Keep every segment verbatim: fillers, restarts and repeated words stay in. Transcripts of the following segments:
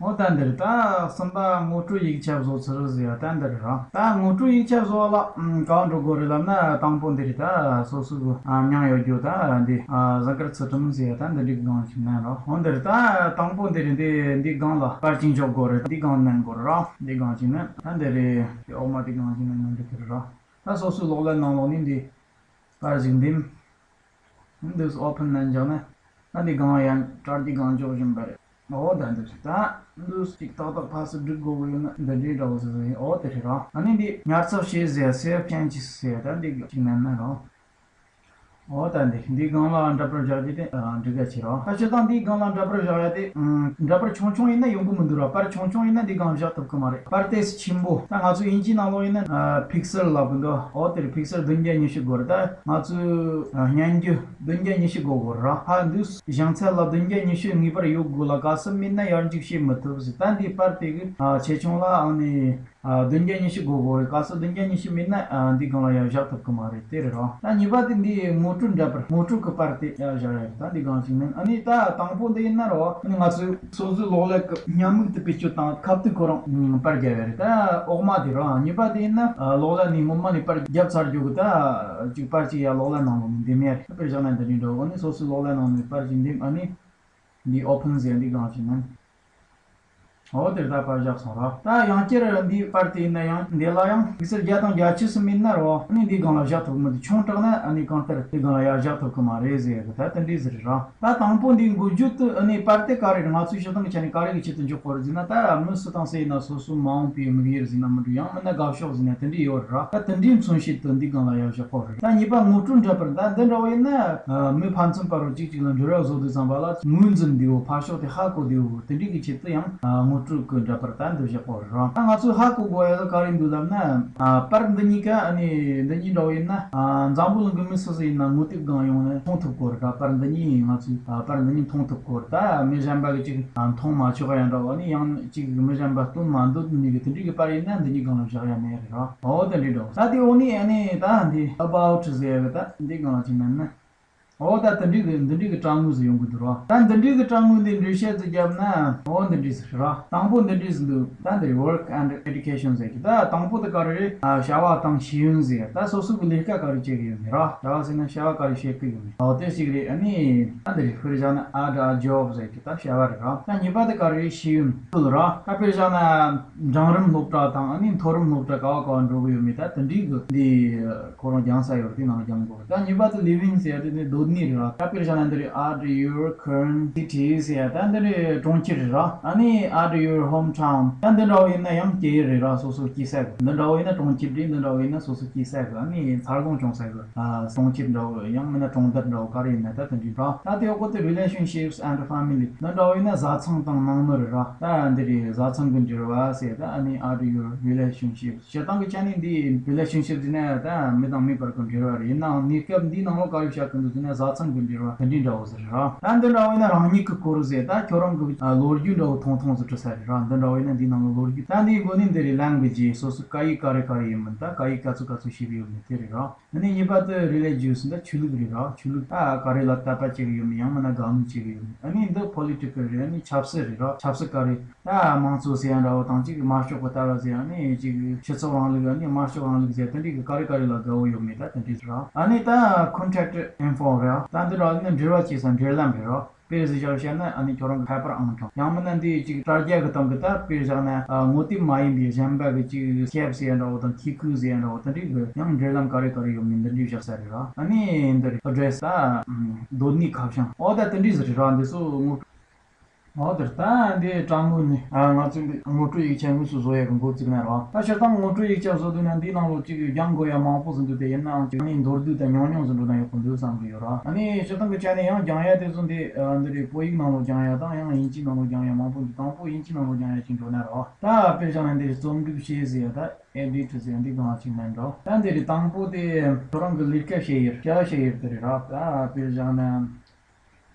འོ་ད་འདིར་ད་གསུམ་པ་ངོ་སྤྲོད་ཡིག་ཆ་བཟོ་ཚུལ་ཟེར་ཡ་ད་འདིར་ར། ད་ངོ་སྤྲོད་ཡིག་ཆ་བཟོ་བ་ལ་ཨམ་གང་འགྲོ་དགོས་རེད་ལབ་ན། དང་པོ་འདིར་ད་སོ་སོའི་ཨ་མྱིང་ཡོད་རྒྱུ་ད་འདི་ཨ་གཟའ་སྐར་ཚུལ་ཁྲིམས་ཟེར་ཡ་ད་འདི་འདྲའི་སྒང་ཞིག་ནས་ར། འོ་འདིར་ད་དང་པོ་འདིར་འདི་འདི་སྒང་ལ་པར་ཅིག་འཇོག་དགོས་རེད། འདི་སྒང་ནས་དགོས་ར། འདི་སྒང་ཞིག་ནས་ད་འདིར་འདི་འོག་མ་འདི་སྒང་ཞིག་ནས་ནང་འདི་ཁེར་ར། ད་སོ་སོའི་གློག་ཀླད་ནང་ལོགས་ནས་འདི་པར་ཞིག་འདེམས། འདུག་ཨོ་ཕན་ནང་འཇོག་ན། ད་འདི་སྒང་ཡང་དྲ་རྒྱའི་སྒང་འཇོག་བཞིན་པ་རེད། འོ་ད་འདུག་ད་འདུག་ཅིག་ཏག་ཏག་ཕར་ཚུར་སྒྲིག་དགོས་ཀྱི་ཡོད་ན་འདི་འདྲའི་འདྲ་བོ་ཟེར་ཟེར། འོ་དེ་རེད་ར། ཨ་ནི་འདི་ཉར་ཚགས་བྱེད་ཟེར། སེབ་ཅེན་ཇེས་ཟེར། ད་འདི་ཅིག་མེད་ན་ར། འོ་ད་འདི་འདི་སྒང་ལ་འདྲ་པར་བཞག་རྒྱུ་དེ་འགྲིག་ག་བྱེད་ར། ད་སྤྱིར་བཏང་འདི་སྒང་ལ་འདྲ་པར་བཞག་ཡ་དེ་འདྲ་པར་ཆུང་ཆུང་ཡིན་ན་ཡོང་གི་མི་འདུག་ར། པར་ཆུང་ཆུང་ཡིན་ན་འདི་སྒང་བཞག་ཐུབ་གི་མ་རེད། པར་ཏོག་ཙམ་ཆེན་པོ། ད་ང་ཚོ་དབྱིན་ཇིའི་ནང་ལོགས་ཡིན་ན་ཕིག་སེལ་ལབ་གི་འདུག་འོ་དེར་ཕིག་སེལ་བདུན་བརྒྱ་ཉི་ཤུ་དགོས་རེད། ད་ང་ཚོའི་སྙན་རྒྱུ་བདུན་བརྒྱ་ཉི་ཤུ་དགོས་དགོས་རེད། ཧ་འདུག་བཞེངས་ཚད་ལ་བདུན་བརྒྱ་ཉི་ཤུ་ངེས་པར་ཡོད་དགོས་ལ། གལ་སྲིད་མེད་ན་ཡར་འཇུག་བྱེད་མི་ཐུབ་ཟེར། ད་འདི་པར་དེ་གི་ཆེ་ཆུང་ལ་ཨ་ནི་བདུན་བརྒྱ་ཉི་ཤུ་དགོས་དགོས་རེད། གལ་སྲིད་བདུན་བརྒྱ་ཉི་ཤུ་མེད་ན་འདི་སྒང་ལ་ཡར་བཞག་ཐུབ་གི་མ་རེད། དེ་རེད་ར། ད་གཉིས་པ་དེ་འདི་ངོ་སྤྲོད་འདྲ་པར། ངོ་སྤྲོད་ཀྱི་པར་དེ་ཡར་བཞག་ཡ་རེད། ད་འདི་སྒང་ཞིག་ནས་ཨ་ནི་ད་དང་པོ་འདི་ཡིན་ན་རོ། ཨ་ནི་ང་ཚོས་སོ་སོའི་གློག་ཀླད་ཀྱི་ཉམས་མིག་དེ་བེད་སྤྱོད་བཏང་ཁ་ཐུག་ཁོ་རང་པར་རྒྱབ་ཡ་རེད། ད་འོག་མ་དེ་རོ། གཉིས་པ་དེ་ཡིན་ན་གློག་ཀླད་ནས་སྔོན་མ་ནས་པར་རྒྱབ་ཚར་རྒྱུ་གི་ད་ཅིག་པར་ཅིག་ཡ་གློག་ཀླད་ནང་ལོགས་ནས་འདེམས་ཡ་རེད། དཔེར་བཞག་ན་འདི་འདྲའི་འདྲ་བོ། ཨ་ནི་སོ་སོའི་གློག་ཀླད་ནང་ནས་པར་ཅིག་འདེམས། ཨ་ནི་འདི་ཨོ་ཕན་ཟེར་འདི་སྒང་ཞིག་ནས། འོ་དེར་ད་པར་བཞག་སོང་ར། ད་ཡང་བསྐྱར་འདིའི་པར་དེ་ཡིན་ན་ཡང་འདི་ལ་ཡང་ཕིག་སེལ་བརྒྱ་དང་བརྒྱད་ཅུ་ཙམ་ཡིན་ན་རོ། ཨ་ནི་འདི་སྒང་ལ་བཞག་ཐུབ་མི་འདུག་ཆུང་དྲགས་ན་ཨ་ནི་གང་ལྟར་འདི་སྒང་ལ་ཡར་བཞག་ཐུབ་གི་མ་རེད་ཟེར་གི། ད་དེ་འདྲའི་ཟེར་ར། ད་དང་པོ་འདི་འགོ་བརྗོད་དུ་ཨ་ནི་པར་དེ་ག་རེ་རེད། ང་ཚོའི་སྤྱིར་བཏང་གི་ཆ་ནས་ག་རེ་གི་ཆེད་དུ་འཇོག་དགོས་རེད་ཟེར་ན། ད་མི་སུ་དང་སུ་ཡིན་ན་སོ་སོའི་མ་འོངས་པའི་དམིགས་ཡུལ་ཟེར་ན་མི་འགྲོ། ཡང་མིན་ན་དགའ་ཕྱོགས་ཟེར་ན་དེ་འདྲའི་ཡོད་རེད་ར། ད་དེ་འདྲའི་མཚོན་བྱེད་དུ་འདི་སྒང་ལ་ཡར་བཞག་དགོས་རེད། ད་གཉིས་པ་ངོ་སྤྲོད་འདྲ་པར། ད་འདི་འདྲ་བོ་ཡིན་ན་མི་ཕན་ཚུན་བར་རུ་གཅིག་གཅིག་ལ་འབྲེལ་བ་བཟོ་དུས་ཙམ་པ་ལ་ངོས་འཛིན་བདེ་བོ། ཕར་ཕྱོགས་དེ་ཧ་གོ་བདེ་བོ། དེ་འདྲའི་གི་ཆེད་དུ་ཡང་ངོ་སྤྲོད་ཀྱི་འདྲ་པར་ད་འདི་བཞག་དགོས་རེད་ར། ད་ང་ཚོས་ཧ་གོ་དགོས་ཡ་ལ་ག་རེ་འདུག་ལབ་ན། པར་འདི་གཉིས་ཀ་ཨ་ནི་འདི་གཉིས་འདྲ་བོ་ཡིན་ན། འཛམ་བུ་གླིང་གི་མི་སུ་སུ་ཡིན་ན་ངོ་དེབ་སྒང་ཡོང་ནས་མཐོང་ཐུབ་དགོས་རེད་ར། པར་འདི་གཉིས་ང་ཚོས་པར་འདི་གཉིས་མཐོང་ཐུབ་དགོས་རེད། ད་མི་གཞན་པ་གི་ཅིག་མཐོང་མ་ཆོག་ཡ་འདྲ་བོ། ཨ་ནི་ཡང་ཅིག་མི་གཞན་པ་སྟོན་མ་འདོད་ནི་གི་དེ་འདྲའི་གི་པར་ཡིན་ན་འདི་གཉིས་སྒང་ལ་བཞག་ཡ་མེད་རེད་ར། འོ་དེ་འདྲའི་འདྲ་བོ། ད་དེ་འོ་ནི་ཨ་ནི་ད་འདི་about ཟེར་ཡ་གི་ད་འདི་སྒང་ལ་ཅིག་མེད་ན། འོ་ད་དེ་འདྲའི་གི་འདི་འདྲའི་གི་དྲ་ངོས་སུ་ཡོང་གི་འདུག་ར། ད་འདི་འདྲའི་གི་དྲ་ངོས་འདི་འགྲེལ་བཤད་ཅིག་བརྒྱབ་ན། འོ་འདི་འདྲའི་ཟེར་ར། དང་པོ་འདི་འདྲའི་ཟེར་འདུག་ད་འདིར་work and education ཟེར་གི། ད་དང་པོ་དེ་ག་རེ་རེད། བྱ་བ་དང་ཤེས་ཡོན་ཟེར། ད་སོ་སོ་གི་ལས་ཀ་ག་རེ་བྱེད་གི་ཡོད་མེད་ར། བྱ་བ་ཟེར་ན་བྱ་བ་ག་རེ་བྱེད་གི་ཡོད་མེད། འོ་དེ་ཞིག་རེད། ཨ་ནི་ད་འདིར་དཔེར་བཞག་ན་at a job ཟེར་གི། ད་བྱ་བ་རེད་ར། ད་གཉིས་པ་དེ་ག་རེ་རེད། ཤེས་ཡོན་ཚུལ་ར། ད་དཔེར་བཞག་ན་འབྲིང་རིམ་སློབ་གྲྭ་དང་ཨ་ནི་མཐོ་རིམ་སློབ་གྲྭ་ག་བ་ག་བ་འགྲོ་གི་ཡོད་མེད། ད་དེ་འདྲའི་གི་འདི་ཁོ་རང་སྦྱང་ས་ཡོད་རེད། དེ་ནང་སྦྱང་དགོས། ད་གཉིས་པ་དེ་living ཟེར་ཡ་དེ་ནི་སྡོད་གནས་རེད་ར། ད་དཔེར་བཞག་ན་འདི་རེད། at your current city ཟེར་ཡ་ད་འདི་རེད། གྲོང་ཁྱེར་རེད་ར། ཨ་ནི་at your hometown ད་འདི་འདྲ་བོ་ཡིན་ན་ཡང་སྐྱེ་ཡུལ་རེད་ར། སོ་སོ་སྐྱེས་ས་གི། འདི་འདྲ་བོ་ཡིན་ན་གྲོང་ཁྱེར་རེད། འདི་འདྲ་བོ་ཡིན་ན་སོ་སོ་སྐྱེས་ས་གི་ཨ་ནི་འཚར་ལོངས་བྱུང་ས་གི་ཨ་གྲོང་ཁྱེར་འདྲ་བོ། ཡང་མིན་ན་གྲོང་རྡལ་འདྲ་བོ་ག་རེ་ཡིན་ན་ད་དེ་འདྲའི་ར། ད་དེ་འོག་གི་དེ་relationships and family འདི་འདྲ་བོ་ཡིན་ན་བཟའ་ཚང་དང་ནང་མི་རེད་ར། ད་འདི་རེད། བཟའ་ཚང་གི་འབྲེལ་བ་ཟེར། ད་ཨ་ནི་at your relationship སྤྱིར་བཏང་གི་ཆ་ནས་འདི་relationship ཟེར་ན་ད་མི་དང་མི་བར་གྱི་འབྲེལ་བ་རེད། ཡིན་ནའང་གནས་སྐབས་འདིའི་ནང་ལོགས་ག་རེ་བཤད་ཀྱི་འདུག་ཟེར་ན་བཟའ་ཚང་གི་འབྲེལ་བ་དེ་འདྲའི་འདྲ་བོ་ཟེར་ར། ད་འདི་འདྲ་བོ་ཡིན་ན་རང་ཉིད་ཀྱི་སྐོར་ཟེར། ད་ཁྱོད་རང་གི་ལོ་རྒྱུས་འདྲ་བོ་ཐུང་ཐུང་ཟིག་འབྲི་ས་རེད་ར། འདི་འདྲ་བོ་ཡིན་ན་འདིའི་ནང་ལོགས་ལོ་རྒྱུས། ད་འདིའི་འགོ་ནས་འདི་རེད། language སོ་སོའི་སྐད་ཡིག་ག་རེ་ག་རེ་ཡིན་མིན། ད་སྐད་ཡིག་ག་ཚོད་ག་ཚོད་ཤེས་ཀྱི་ཡོད་མེད་དེ་རེད་ར། ཨ་ནི་གཉིས་པ་དེ་religious ད་ཆོས་ལུགས་རེད་ར། ཆོས་ལུགས་ད་ག་རེ་ལ་དད་པ་བྱེད་ཀྱི་ཡོད་མེད། ཡང་མིན་ན་དགའ་མོས་བྱེད་ཀྱི་ཡོད་མེད། ཨ་ནི་འདི་political རེད། ཨ་ནི་ཆབ་སྲིད་རེད་ར། ཆབ་སྲིད་ག་རེ། ད་དམངས་གཙོ་ཟེར་ཡ་འདྲ་བོ་དང་གཅིག་དམར་ཤོག་གི་ལྟ་བ་ཟེར་ཡ། ཨ་ནི་གཅིག་སྤྱི་ཚོགས་རིང་ལུགས། ཨ་ནི་དམར་ཤོག་རིང་ལུགས་ཟེར་དེ་འདྲའི་གི་ག་རེ་ག་རེ་ལ་དགའ་བོ་ཡོད་མེད་ད་དེ་འདྲའི་ར། ཨ་ནི་ད་contact info རེད། ད་འདི་འདྲ་ནི་འབྲེལ་བ་བྱེད་ས་འབྲེལ་ལམ་རེད་ར། དཔེ་ཟིག་བཞག་བཤད་ན་ཨ་ནི་ཁྱོད་རང་གི་ཁ་པར་ཨང་གྲངས། ཡང་མིན་ན་འདི་གཅིག་དྲ་རྒྱ་གི་སྟེང་གི་ད་དཔེ་བཞག་ན་ངོ་དེབ་མ་ཡིན་པའི་གཞན་པ་གི་གཅིག་Skype ཟེར་ཡ་འདྲ་བོ་དང་ཁེ་ཁུ་ཟེར་ཡ་འདྲ་བོ་དེ་འདྲའི་གི་ཡང་འབྲེལ་ལམ་ག་རེ་ག་རེ་ཡོད་མེད་འདི་འདྲའི་བཞག་ས་རེད་ར། ཨ་ནི་འདི་རེད། address ད་སྡོད་གནས་ཁ་བྱང་། འོ་ད་དེ་འདྲའི་ཟིག་རེད་ར། འདི་ཚོ་ངོ་། འོ་དེར་ད་འདི་དྲ་ངོས་ནས་ཨ་ང་ཚོས་འདི་ངོ་སྤྲོད་ཡིག་ཆ་དངོས་སུ་བཟོ་ཡག་གི་འགོ་བཙུགས་ན་ར། ད་སྤྱིར་བཏང་ངོ་སྤྲོད་ཡིག་ཆ་བཟོ་དུས་ན་འདིའི་ནང་ལོགས་གཅིག་སྦྱང་དགོས་ཡ་མང་པོ་ཟིག་འདུག་དེ་ཡིན་ནའང་གཅིག་ནི་མདོར་བསྡུས་དང་ཉུང་ཉུང་ཟིག་འགྲོ་ན་ཡག་པོ་འདུག་བསམ་གི་ཡོད་ར། ཨ་ནི་སྤྱིར་བཏང་གི་ཆ་ནས་ཡང་སྦྱང་ཡ་དེ་ཚོ་འདི་ཨ་འདི་རེད། བོད་ཡིག་ནང་ལོགས་སྦྱང་ཡ་དང་ཡང་དབྱིན་ཇིའི་ནང་ལོགས་སྦྱང་ཡ་མང་པོ་འདུག་དང་པོ་དབྱིན་ཇིའི་ནང་ལོགས་སྦྱང་ཡ་ཅིག་འགྲོ་ན་ར། ད་དཔེར་བཞག་ན་འདི་རྩོམ་སྒྲིག་བྱེད་ཟེར་ཡ་ད་edit ཟེར་ཡ་འདི་སྒང་ཅིག་ན་འགྲོ། ད་འདི་རེད། དང་པོ་དེ་ཁྱོད་རང་གི་ལས་ཀ་བྱེད་ཡུལ། བྱ་བ་བྱེད་ཡུལ་དེ་རེད་ར། ད་དཔེར་བཞག་ན།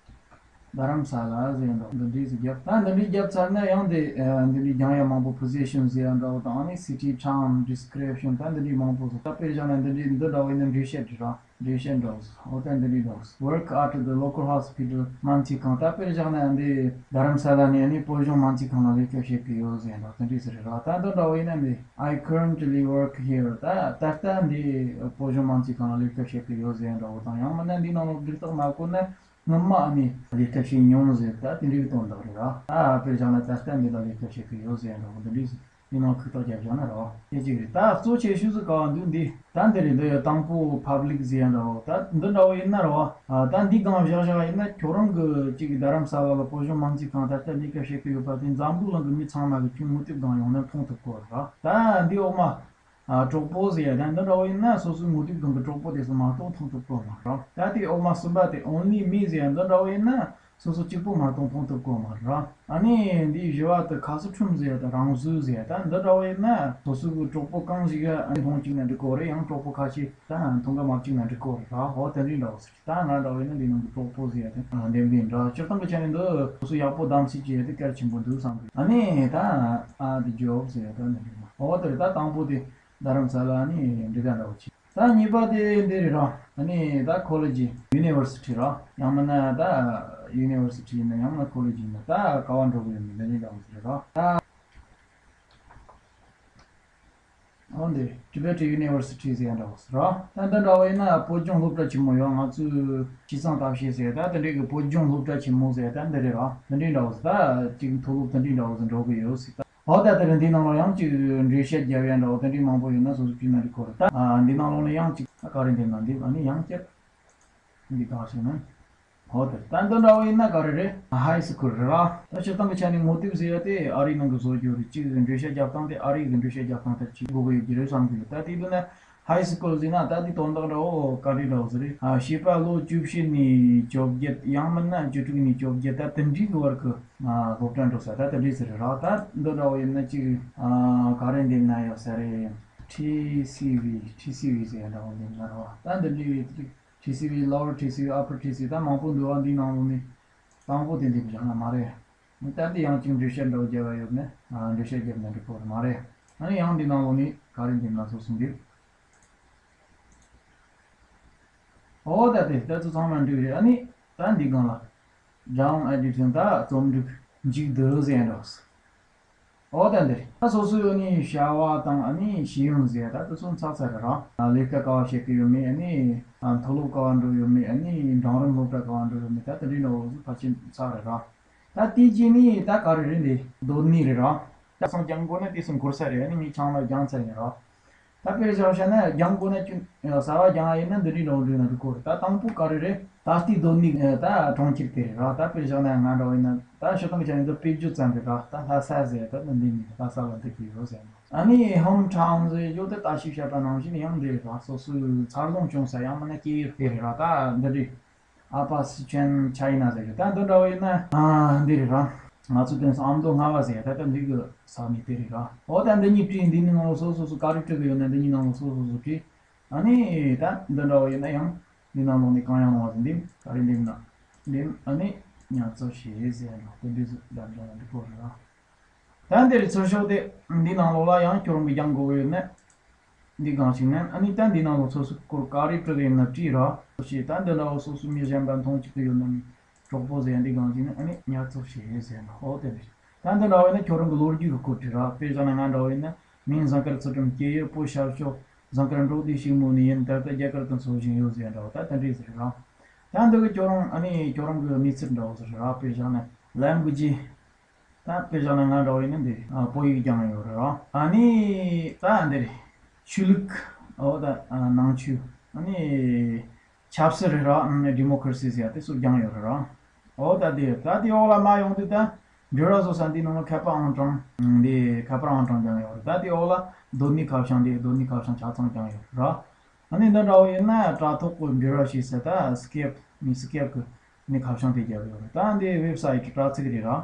རྡ་རམ་ས་ལ་ཟེར་འདུག་འདི་འདྲའི་ཟིག་བརྒྱབ། ད་འདི་འདྲའི་བརྒྱབ་ཚར་ན་ཡང་དེ་ཨ་འདི་འདྲའི་སྦྱང་ཡ་མང་པོ། position ཟེར་ཡ་འདྲ་བོ་དང་། ཨ་ནི་city town description ད་འདི་འདྲའི་མང་པོ་ཟིག་ད་དཔེར་བཞག་ན་འདི་འདྲའི་འདི་འདྲ་བོ་ཡིན་ན་འགྲེལ་བཤད་འདྲི་ར། འགྲེལ་བཤད་འདྲ་བོ། ཨོ་ད་འདི་འདྲའི་འདྲ་བོ། Work at the local hospital མང་ཚིག་ཁང་། ད་དཔེར་བཞག་ན་འདི་རྡ་རམ་ས་ལ་ནས་ནི་བོད་གཞུང་མང་ཚིག་ཁང་ལ་ལས་ཀ་བྱེད་ཀྱི་ཡོད་ཟེར་འདྲ་དེ་འདྲའི་ཟེར་རེད་ར། ད་འདི་འདྲ་བོ་ཡིན་ན་འདི། I currently work here. ད་ད་ལྟ་འདི་བོད་གཞུང་མང་ཚིག་ཁང་ལ་ལས་ཀ་བྱེད་ཀྱི་ཡོད་ཟེར་འདྲ་བོ་དང་། ཡང་མིན་ན་འདི་ནང་ལོགས་འདི་དག་མ་བཀོད་ན་སྔོན་མ་ནི་ལས་ཀ་བྱེད་མྱོང་ཟེར་ད་དེ་འདྲའི་དོན་དག་རེད་ར། ད་དཔེར་བཞག་ན་ད་ལྟ་འདི་ལ་ལས་ཀ་བྱེད་ཀྱི་ཡོད་ཟེར་འདྲ་བོ་འདི་འདྲའི་ཟེར། ཡིན་ནའང་ཁུག་རྟགས་རྒྱབ་བཞག་ན་རེད་བ། དེ་གཅིག་རེད། ད་གཙོ་ཆེ་ཤོས་སུ་ག་བ་འདུག་འདི་ད་འདི་རེད། འདི་ཡོད་དང་པོ་public ཟེར་ཡ་འདྲ་བོ། ད་འདི་འདྲ་བོ་ཡིན་ན་རེད་བ། ད་འདི་སྒང་བཞག་བཞག་ཡིན་ན་ཁྱོད་རང་གི་གཅིག་རྡ་རམ་ས་ལ་ལ་བོད་གཞུང་མང་ཚིག་ཁང་ད་ལྟ་ལས་ཀ་བྱེད་ཀྱི་ཡོད་པ་དེ་འཛམ་བུ་གླིང་གི་མི་ཚང་མ་གི་ཁྱོད་ངོ་དེབ་སྒང་ཡོང་ན་མཐོང་ཐུབ་གོ་རེད་བ། ད་འདི་འོག་མ་གྲོགས་པོ་ཟེར་ཡ་ད་འདི་འདྲ་བོ་ཡིན་ན་སོ་སོའི་ངོ་དེབ་སྒང་གི་གྲོགས་པོ་དེ་ཚོ་མ་གཏོགས་མཐོང་ཐུབ་གོ་མ་རེད། ད་དེ་འོག་མ་གསུམ་པ་དེ་only me ཟེར་ཡ་འདི་འདྲ་བོ་ཡིན་ན། སོ་སོ་གཅིག་པོ་མ་གཏོགས་མཐོང་ཐུབ་གོ་མ་རེད། ཨ་ནི་འདིའི་བཞི་བ་དེ་ཁ་སུ་ཁྲུམ་ཟེར་ཡ་དང་རང་བཟོས་ཟེར་ཡ་དང་འདི་འདྲ་བོ་ཡིན་ན་སོ་སོ་གི་གྲོགས་པོ་གང་ཞིག་ཨ་ནི་མཐོང་གཅིག་ན་འགྲིག་གོ་རེད། ཡང་གྲོགས་པོ་ཁ་ཤས་ད་མཐོང་ག་མ་གཅིག་ན་འགྲིག་གོ་རེད། ཨོ་དེ་འདྲའི་འདྲ་བོ་ཟེར་གྱི། ད་ང་འདྲ་བོ་ཡིན་ན་འདི་ནང་གི་གྲོགས་པོ་ཟེར་ཡ་དེ་འདེམས་འདི་འདྲ། སྤྱིར་བཏང་གི་ཆ་ནས་འདི་སོ་སོ་ཡག་པོ་གདམ་གསེས་བྱེད་ཡ་དེ་གལ་ཆེན་པོ་འདུག་བསམ་གི། ཨ་ནི་ད་ཨ་འདི་ཇོབ་ཟེར་ཡ་དེ་འདྲ་འདྲ་མ། ཨོ་དེ་རེད། ད་དང་པོ་དེ་རྡ་རམ་ས་ལ་ནི་འདི་ག་འདྲ་བོ་བྱེད། ད་གཉིས་པ་དེ་འདི་རེད་ར། ཨ་ནི་ད་ཁོ་ལེ་ཇི་ཡུ་ནི་ཝར་སི་ཊི་ར། ཡང་མིན་ན་ད་ཡུ་ནི་ཝར་སི་ཊི་ཡིན་ན་ཡང་ན་ཁོ་ལེ་ཇི་ཡིན་ན་ད་ག་བ་འགྲོ་གི་ཡོད་མེད་འདི་འདྲ་འདྲ་བོ་ཟེར་ར། ད་འོ་འདི་ཊི་བེ་ཊན་ཡུ་ནི་ཝར་སི་ཊི་ཟེར་ཡ་འདྲ་བོ་ཟེར་ར། ད་འདི་འདྲ་བོ་ཡིན་ན་བོད་ལྗོངས་སློབ་གྲྭ་ཆེན་མོ་ཡོད། ང་ཚོའི་སྤྱི་ཚང་ལྟ་བཤལ་ཟེར་ད་དེ་འདྲའི་གི་བོད་ལྗོངས་སློབ་གྲྭ་ཆེན་མོ་ཟེར་ད་འདི་རེད་ར། དེ་འདྲའི་འདྲ་བོ་ཟེར། ད་ཅིག་མཐོ་སློབ་དེ་འདྲའི་འདྲ་བོ་ཟེར་འགྲོ་གི་ཡོད་ཟེར་ད། འོ་ད་དེ་རིང་འདི་ནང་ལ་ཡང་ཅིག་འགྲེལ་བཤད་རྒྱབ་ཡ་འདྲ་བོ་དེ་འདྲའི་མང་པོ་ཡོད་ན་སོ་སོ་བྲིས་ན་འགྲིག་གོ་རེད། ད་ཨ་འདི་ནང་ལོགས་ནས་ཡང་ཅིག་ཨ་ག་རེ་འདེམས་ན་འདེམས། ཨ་ནི་ཡང་བསྐྱར་འདི་གང་ཞིག་ན། འོ་དེ་ད་འདི་འདྲ་བོ་ཡིན་ན་ག་རེ་རེད། ཧའི་སི་ཁུལ་རེད་ར། ད་སྤྱིར་བཏང་གི་ཆ་ནས་ངོ་དེབ་ཟེར་ཡ་དེ་ཨ་རིའི་ནང་གི་བཟོ་རྒྱུ་རེད། ཅིག་འགྲེལ་བཤད་རྒྱབ་སྟངས་དེ་ཨ་རིའི་གི་འགྲེལ་བཤད་རྒྱབ་སྟངས་ལྟར་ཅིག་དགོས་གི་ཡོད་ཀྱི་རེད་བསམ་གི་ཡོད། ད་དེ་དུས་ན་ཧའི་སི་ཁུལ་ཟེར་ན་ད་དེ་དོན་དག་འདྲ་བོ་ག་འདྲ་འདྲ་བོ་ཟེར་རེད། ཨ་བྱིས་པ་ལོ་བཅུ་བཞི་ནས་བཅོ་བརྒྱད། ཡང་མིན་ན་བཅུ་དྲུག་ནས་བཅོ་བརྒྱད། ད་དེ་འདྲའི་གི་བར་གི་ཨ་སློབ་གྲྭ་འགྲོ་ས་ད་དེ་འདྲའི་ཟེར་ར། ད་འདི་འདྲ་བོ་ཡིན་ན་ཅིག་ཨ་ག་རེ་འདེམས་ན་ཡག་ས་རེད། ཊི་སི་ཝི། ཊི་སི་ཝི་ཟེར་ཡ་འདྲ་བོ་འདེམས་ན་ར་བ། ད་འདི་འདྲའི་ཊི་སི་ཝི། ལོ་ཝར་ཊི་སི་ཝི། ཨ་པར་ཊི་སི་ཝི། ད་མང་པོ་འདུག་བ། འདི་ནང་ལོགས་ནས་དང་པོ་དེ་འདེམས་བཞག་ན་མ་རེད། ད་འདི་ཡང་ཅིག་འགྲེལ་བཤད་འདྲ་བོ་རྒྱབ་ཡ་ཡོད་ན་ཨ་འགྲེལ་བཤད་རྒྱབ་ན་འགྲིག་གོ་རེད་མ་རེད། ཨ་ནི་ཡང་འདི་ནང་ལོགས་ནས་ག་རེ་འདེམས་ན་སོ་སོ་འདེམས། ཨོ་ད་དེ་ད་ཚོ་ཚང་མ་འགྲིག་རེད། ཨ་ནི་ད་འདི་སྒང་ལ་ཌའོན་ཨེ་ཌི་ཊིང་། ད་རྩོམ་སྒྲིག་མཇུག་བསྡུ་ཟེར་ཡ་འདྲ་བོ་ཟེར། ཨོ་ད་འདི་རེད། ད་སོ་སོའི་ཡོད་ནི་བྱ་བ་དང་ཨ་ནི་ཤེས་ཡོན་ཟེར་ད་དེ་ཚོ་ཚར་ཚར་རེད་ར། ལས་ཀ་ག་བ་བྱེད་ཀྱི་ཡོད་མེད། ཨ་ནི་མཐོ་སློབ་ག་བ་འགྲོ་ཡོད་མེད། ཨ་ནི་འབྲིང་རིམ་སློབ་གྲྭ་ག་བ་འགྲོ་ཡོད་མེད། ད་དེ་འདྲའི་འདྲ་བོ་ཚོ་ཕལ་ཆེར་ཚར་རེད་ར། ད་དེ་རྗེས་ནི་ད་ག་རེ་རེད། འདི་སྡོད་གནས་རེད་ར། ད་སང་རྒྱང་དགོས་ན་དེ་སང་འགོར་ས་རེད། ཨ་ནི་ངས་ཆང་ལ་རྒྱང་ཚར་ཡིན་ར། ད་དཔེར་བཞག་བཤད་ན་རྒྱང་དགོས་ན་ཅུང་གསར་བ་རྒྱང་ཡིན་ན་འདི་འདྲའི་འདྲ་བོ་འགྲོ་ན་འགྲིག་གོ་རེད། ད་དང་པོ་ག་རེ་རེད། ད་ལྟའི་སྡོད་གནས་ད་གྲོང་ཁྱེར་དེ་རེད་ར། ད་དཔེར་བཞག་ན་ང་འདྲ་བོ་ཡིན་ན་ད་སྤྱིར་བཏང་གི་ཆ་ནས་འདི་དཔེ་བརྗོད་ཙམ་རེད་ར། ད་ལྷ་ས་ཟེར་ད་ད་འདི་ནས་ལྷ་ས་ལ་འདི་གི་ཡོད་ཟེར་ན། ཨ་ནི་ཧོམ་ཊའོན་ཟེར་རྒྱུ་དེ་ད་ཞིབ་བཤད་པ་ནང་བཞིན་ཡང་འདི་རེད་ར། སོ་སོའི་འཚར་ལོངས་བྱུང་ས་ཡང་མིན་ན་སྐྱེས་ཡུལ་དེ་རེད་ར། ད་འདི་འདྲའི། ཨ་པ་སི་ཅན་ཆ་ཡིན་ན་ཟེར་རྒྱུ་ད་འདི་འདྲ་བོ་ཡིན་ན་ཨ་འདི་རེད་ར། ང་ཚོ་དེང་སང་ཨ་མདོ་རྔ་བ་ཟེར་ཡ་ད་ལྟ་འདི་གི་ས་གནས་དེ་རེད་ར། འོ་ད་འདི་གཉིས་བྲིས། འདི་ནི་ནང་ལོགས་སོ་སོ་སོ་ག་རེ་བྲི་གི་ཡོད་ན་འདི་གཉིས་ནང་ལོགས་སོ་སོ་སོ་བྲིས། ཨ་ནི་ད་འདི་འདྲ་བོ་ཡིན་ན་ཡང་འདི་ནང་ལོགས་ནས་གང་ཡང་རུང་བ་ཟེར་འདེམས། ག་རེ་འདེམས་ན་འདེམས། ཨ་ནི་ཉར་ཚགས་བྱེད་ཟེར་ཡ་འདྲ་དེ་འདྲ་ཟེར་འདྲ་འདྲ་འདི་པོ་རེད་ར། ད་འདིར་ཚུར་ཤོག་དེ་འདི་ནང་ལོགས་ལ་ཡང་ཁྱོད་རང་གི་རྒྱང་དགོས་ཡོད་ན། འདི་གང་ཞིག་ན་ཨ་ནི་ད་འདི་ནང་ལོགས་སོ་སོའི་སྐོར་ག་རེ་བྲི་གི་ཡིན་ན་བྲིས་ར། སོ་ཞེས་ད་འདི་འདྲ་བོ་སོ་སོའི་མི་གཞན་པ་མཐོང་བཅུག་གི་ཡོད་ན་ནི་གྲོགས་པོ་ཟེར་ཡ་འདི་གང་ཞིག་ན་ཨ་ནི་ཉར་ཚགས་བྱེད་ཟེར་ན། ཨོ་དེ་རེད། ད་འདི་འདྲ་བོ་ཡིན་ན་ཁྱོད་རང་གི་ལོ་རྒྱུས་ཀྱི་སྐོར་བྲིས་ར། དཔེ་བཞག་ན་ང་འདྲ་བོ་ཡིན་ན་མིང་ཟངས་དཀར་ཚུལ་ཁྲིམས། སྐྱེས་ཡུལ་བོད་ཤར་ཕྱོགས་ཟངས་དཀར་འབྲོག་སྡེའི་ཕྱུག་མོ་ནས་ཡིན། ད་ལྟ་རྒྱ་གར་དུ་འཚོ་བཞིན་ཡོད་ཟེར་ཡ་འདྲ་བོ་ད་དེ་འདྲས་ཟེར་ར། ད་འདི་གི་ཁྱོད་རང་ཨ་ནི་ཁྱོད་རང་གི་གནས་ཚུལ་འདྲ་བོ་ཟེར་ར། དཔེ་བཞག་ན་ལན་གུ་ཇི། ད་དཔེ་བཞག་ན་ང་འདྲ་བོ་ཡིན་ན་འདི་ཨ་བོད་ཡིག་སྦྱངས་ཡོད་རེད་ར། ཨ་ནི་ད་འདི་རེད། ཆོས་ལུགས། ཨོ་ད་ཨ་ནང་ཆོས། ཨ་ནི་ཆབ་སྲིད་རེད་ར། ཨ་ནི་ཌི་མོ་ཀ་ར་སི་ཟེར་ཡ་དེ་ཚོ་སྦྱངས་ཡོད་རེད་ར། ཨོ་ད་དེ་ད་དེ་འོག་ལ་མར་ཡོང་དུས་ད་འབྲེལ་བ་བཟོ་ས་འདི་ནང་ལ་མཁས་པ་ཨང་གྲངས་འདི་མཁས་པ་ཨང་གྲངས་སྦྱངས་ཡོད་རེད། ད་དེ་འོག་ལ་སྡོད་གནས་ཁ་བྱང་འདི་སྡོད་གནས་ཁ་བྱང་ཆ་ཚང་སྦྱངས་ཡོད་རེད་ར། ཨ་ནི་འདི་འདྲ་བོ་ཡིན་ན་དྲ་ཐོག་གི་འབྲེལ་བ་བྱེད་ས་ད་སི་ཀེབ་ནི་སི་ཀེབ་གི་ནི་ཁ་བྱང་དེ་རྒྱབ་ཡོད་རེད། ད་འདི་ཝེབ་སའིཊ་དྲ་ཚིགས་རེད་ར།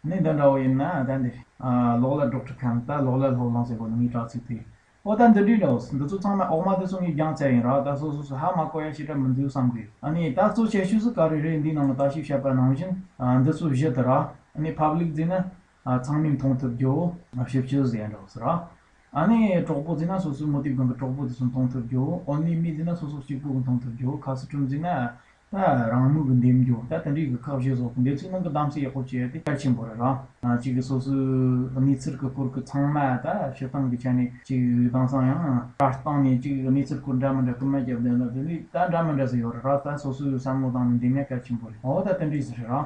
ནི་འདི་འདྲ་བོ་ཡིན་ན་ད་འདི་ཨ་ལོག་ལ་ཌོག་ཊར་ཁན་ད་ལོག་ལ་སློབ་གླིང་ཟེར་གོ་ནི་ངའི་དྲ་ཚིགས་དེ། ཨོ་ད་འདི་འདྲའི་འདྲ་བོ་འདི་ཚོ་ཚང་མ་འོག་མ་འདི་ཚོ་ངས་སྦྱངས་ཚར་ཡིན་ར། ད་སོ་སོ་སོ་ཧ་མ་གོ་ཡ་ཞེ་དྲག་མི་འདུག་བསམ་གི། ཨ་ནི་ད་གཙོ་ཆེ་ཤོས་སུ་ག་རེ་རེད། འདི་ནང་ལ་ད་ཞིབ་བཤད་པ་ནང་བཞིན་ཨ་འདི་ཚོ་བཞི་དེ་ར། ཨ་ནི་ཕབ་ལིག་ཟེར་ན་ཨ་ཚང་མས་མཐོང་ཐུབ་རྒྱུ་ཞིབ་དཔྱོད་ཟེར་ཡ་འདྲ་བོ་ཟེར་ར། ཨ་ནི་གྲོགས་པོ་ཟེར་ན་སོ་སོའི་མོ་དེབ་སྒང་གི་གྲོགས་པོ་དེ་ཚོ་མཐོང་ཐུབ་རྒྱུ། ཨོན་ལི་མི་ཟེར་ན་སོ་སོ་གཅིག་པུ་གི་མཐོང་ཐུབ་རྒྱུ། ཁ་སི་ཁྲུམ་ཟེར་ན་ད་རང་མོས་གི་འདེམས་རྒྱུ། ད་དེ་འདྲའི་གི་ཁག་བཞི་བཟོ་གི། འདི་ཚོའི་ནང་གི་གདམ་གསེས་ཡག་པོ་བྱེད་ཡ་དེ་གལ་ཆེན་པོ་རེད་ར། ཨ་གཅིག་གི་སོ་སོའི་གནས་ཚུལ་གི་སྐོར་གི་ཚང་མ་ད་སྤྱིར་བཏང་གི་ཆ་ནས་གཅིག་དེང་སང་ཡང་ལྟ་སྟངས་ནས་གཅིག་གནས་ཚུལ་སྐོར་འདྲ་མི་འདྲ་སྐུལ་མ་བརྒྱབ་བསྡད་ན་དེ་ནི་ད་འདྲ་མི་འདྲ་ཟིག་ཡོད་རེད་ར། ད་སོ་སོའི་བསམ་བློ་བཏང་ནས་འདེམས་ཡ་གལ་ཆེན་པོ་རེད། འོ་ད་དེ་འདྲའི་ཟིག་རེད་ར།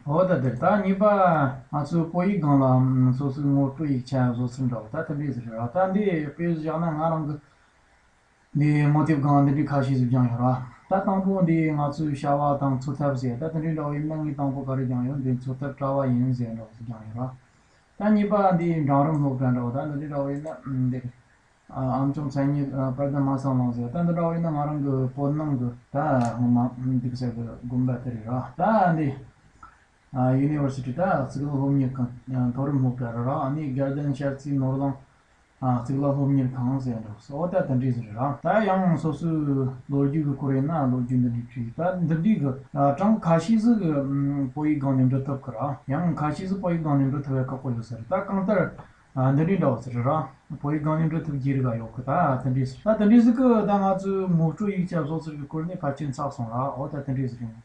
འོ་ད་དེ་རེད། ད་གཉིས་པ་ང་ཚོའི་བོད་ཡིག་སྒང་ལ་སོ་སོའི་ངོ་སྤྲོད་ཡིག་ཆ་བཟོ་ཚུལ་འདྲ་བོ་ད་དེ་འདྲའི་ཟིག་རེད་ར། ད་འདི་དཔེ་བཞག་ན་ང་རང་གི་འདི་ངོ་དེབ་སྒང་འདི་འདྲའི་ཁ་ཤས་ཟིག་སྦྱངས་ཡོད་ར། ད་དང་པོ་འདི་ང་ཚོའི་བྱ་བ་དང་འཚོ་ཐབས་ཟེར་ད་དེ་འདྲའི་འདྲ་བོ་ཡིན་ན་ངས་དང་པོ་ག་རེ་སྦྱངས་ཡོད། འདི་འཚོ་ཐབས་གྲྭ་བ་ཡིན་ཟེར་འདྲ་བོ་ཟིག་སྦྱངས་ཡོད་ར། ད་གཉིས་པ་འདི་འབྲིང་རིམ་སློབ་གྲྭ་འདྲ་བོ་ད་འདི་འདྲའི་འདྲ་བོ་ཡིན་ན་འདི་ཨམ་ཅོང་མཚན་ཉིད་པར་དུ་མ་སང་ལོང་ཟེར་ད་འདི་འདྲ་བོ་ཡིན་ན་ང་རང་གི་བོད་ནང་གི་ད་ངོ་མ་འདུག་ཟེར་གི་དགོན་པ་དེ་རེད་ར། ད་འདི་ཡུ་ནི་ཝར་སི་ཊི་ད་གཙུག་ལག་སློབ་གཉེར་ཁང་མཐོ་རིམ་སློབ་གྲྭ་རེད་ར། ཨ་ནི་དགའ་ལྡན་ཤར་རྩེའི་ནོར་གླིང་གཙུག་ལག་སློབ་གཉེར་ཁང་ཟེར་འདུག་འོ་ད་དེ་འདྲས་ཟིག་རེད་ར། ད་ཡང་སོ་སོའི་ལོ་རྒྱུས་ཀྱི་སྐོར་ཡིན་ན་ལོ་རྒྱུས་འདི་འདྲས་བྲིས། ད་འདི་འདྲས་ཀྱི་གྲངས་ཁ་ཤས་ཟིག་བོད་ཡིག་སྒང་ནས་འབྲི་ཐུབ་ཀི་ར། ཡང་ཁ་ཤས་ཟིག་བོད་ཡིག་སྒང་ནས་འབྲི་ཐུབ་ཡ་ཁག་པོ་ཡོད་ས་རེད། ད་གང་ལྟར་འདི་འདྲས་འདྲ་བོ་ཟིག་རེད་ར། བོད་ཡིག་སྒང་ནས་འབྲི་ཐུབ་རྒྱུ་རེད་ག་ཡོད་གི། ད་དེ་འདྲས་ཟིག་ད་དེ་འདྲས་ཟིག་གི་ད་ང་ཚོའི་མོ་སྤྲོད་ཡིག་ཆ་བཟོ་ཚུལ་གྱི་སྐོར་ནས་ཕལ་ཆེར་ཚར་སོང་ར། འོ་ད་དེ་འདྲས་ཟིག་རེད།